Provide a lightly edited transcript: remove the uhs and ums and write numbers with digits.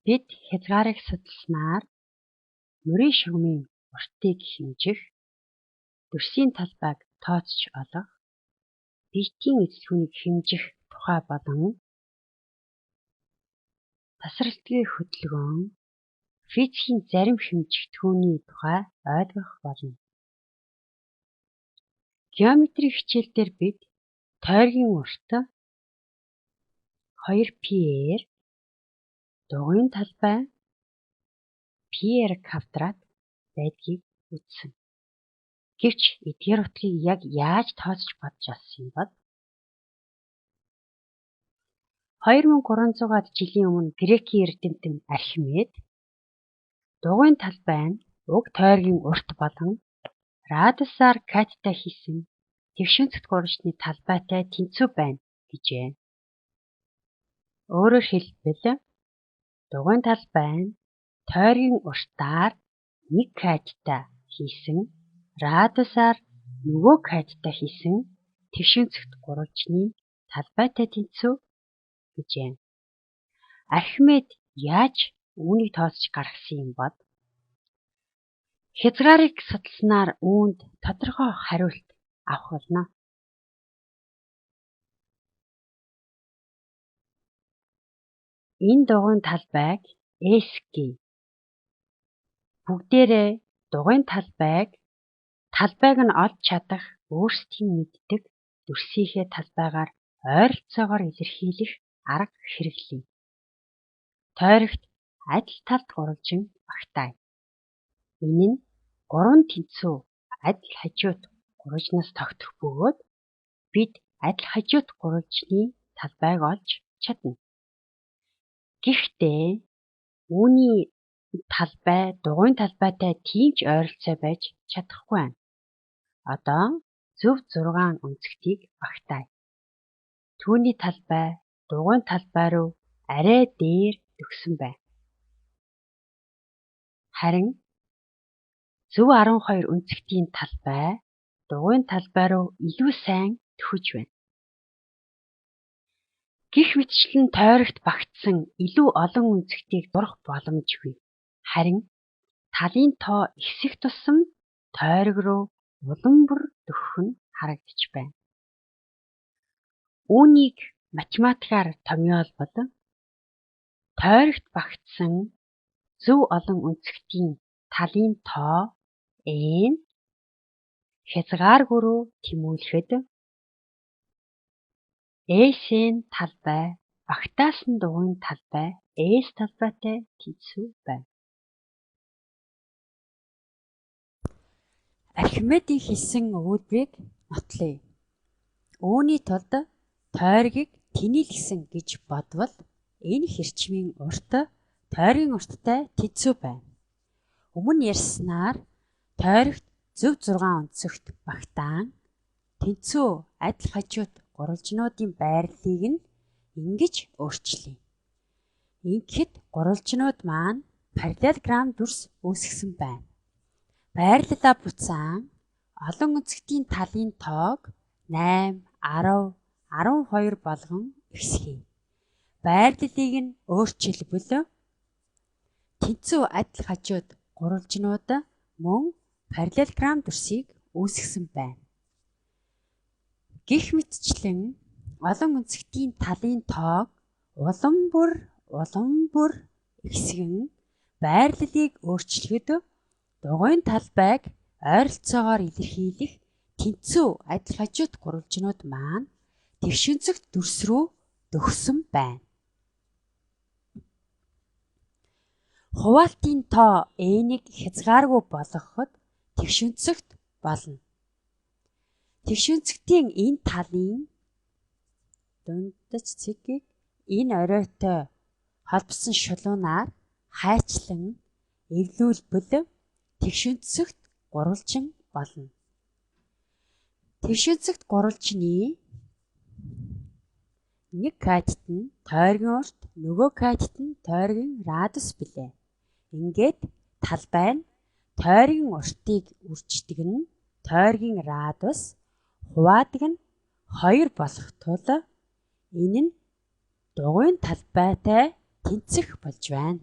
Бид хязгаарыг судалснаар мөрийн шугамын уртыг хэмжих, дүрсийн талбайг тооцож олох, биетийн эзэлхүүнийг хэмжих тухай болон тасралтгүй хөдөлгөөн, физикийн зарим хэмжигдэхүүний тухай ойлгох болно. Геометрийн хичээл дээр бид тойргийн урт 2πr, дугуйн талбай πr квадрат байдгийг үзсэн. Гэвч эдгээр утгыг яг яаж тооцож бодож олсон юм бол? 2300-аад жилийн өмнө Грекийн эрдэмтэн Архимед дугуйн талбай нь уг тойргийн урт болон радиусаар катеттай хийсэн тэгш өнцөгт гурвалжны талбайтай тэнцүү байна гэжээ. Өөрөөр хэлбэл, дугуйн талбай нь тойргийн уртаар нэг катеттай хийсэн радиусаар нөгөө катеттай хийсэн тэгш өнцөгт гурвалжны талбайтай тэнцүү гэжээ. Архимед яаж үүнийг тооцож гаргасан юм бол? Хязгаарыг судалснаар үүнд тодорхой хариулт авах болно. Энэ дугуйн талбайг S гэе. Бүгдээрээ дугуйн талбайг нь олж чадах өөрсдийн мэддэг дүрсийнхээ талбайгаар ойролцоогоор илэрхийлэх арга хэрэглэе. Тойрогт адил талд гурвалжин багтаая. Энэ нь 3 тэнцүү адил хажуут гурвалжнаас тогтох бөгөөд бид адил хажуут гурвалжны талбайг олж чадна. Гэхдээ үүний талбай дугуйн талбайтай тийм ч ойролцоо байж чадахгүй байна. Одоо зөв 6 өнцөгтийг багтаая. Түүний талбай дугуйн талбай руу арай дээр төгсөн байна. Харин зөв 12 өнцөгтийн талбай дугуйн талбай руу илүү сайн төхөж байна. Гэх мэтчлэн тойрогт багтсан илүү олон өнцөгтийг зурах боломжгүй. Харин талын тоо ихсэх тусам тойрог руу улам бүр төхөх нь харагдаж байна. Үүнийг математикаар томьёолбол тойрогт багтсан зөв олон өнцөгтийн талын тоо n хязгааргүй рүү тэмүүлэхэд SN талбай багтаасан дугуйн талбай S талбайтай тэнцүү байна. Архимедийн хэлсэн өгүүлбэрийг нотлоё. Үүний тулд тойргийг тэнийлгэсэн гэж бодвол энэ хэрчмийн урт тойргийн урттай тэнцүү байна. Өмнө ярьснаар тойрогт зөв 6 өнцөгт багтаан тэнцүү адил хажуут гурвалжнуудын байрлалыг нь ингэж өөрчлөе. Ингэхэд гурвалжнууд маань параллелограмм дүрс үүсгэсэн байна. Байрлалаа буцаан олон өнцөгтийн талын тоог 8, 10, 12 болгон ихсгэе. Байрлалыг нь өөрчилбөл тэнцүү адил хажууд гурвалжнууд мөн параллелограмм дүрсийг үүсгэсэн байна. Гэх мэтчлэн олон өнцөгтийн талын тоог улам бүр ихсгэн байрлалыг өөрчлөхөд дугуйн талбайг ойролцоогоор илэрхийлэх тэнцүү адил хажуут гурвалжнууд маань тэгш өнцөгт дүрс рүү дөхсөн байна. Хуваалтын тоо n-ийг хязгааргүй болгоход тэгш өнцөгт болно. Тэгш өнцөгтийн энэ талын дундаж цэгийг энэ оройтой холбосон шулуунаар хайчлан эвлүүлбэл тэгш өнцөгт гурвалжин болно. Тэгш өнцөгт гурвалжны нэг катет нь тойргийн урт, нөгөө катет нь тойргийн радиус билээ. Ингээд талбай нь тойргийн уртыг үрждэг нь тойргийн радиус, хуваадаг нь 2 болох тул энэ нь дугуйн талбайтай тэнцэх болж байна.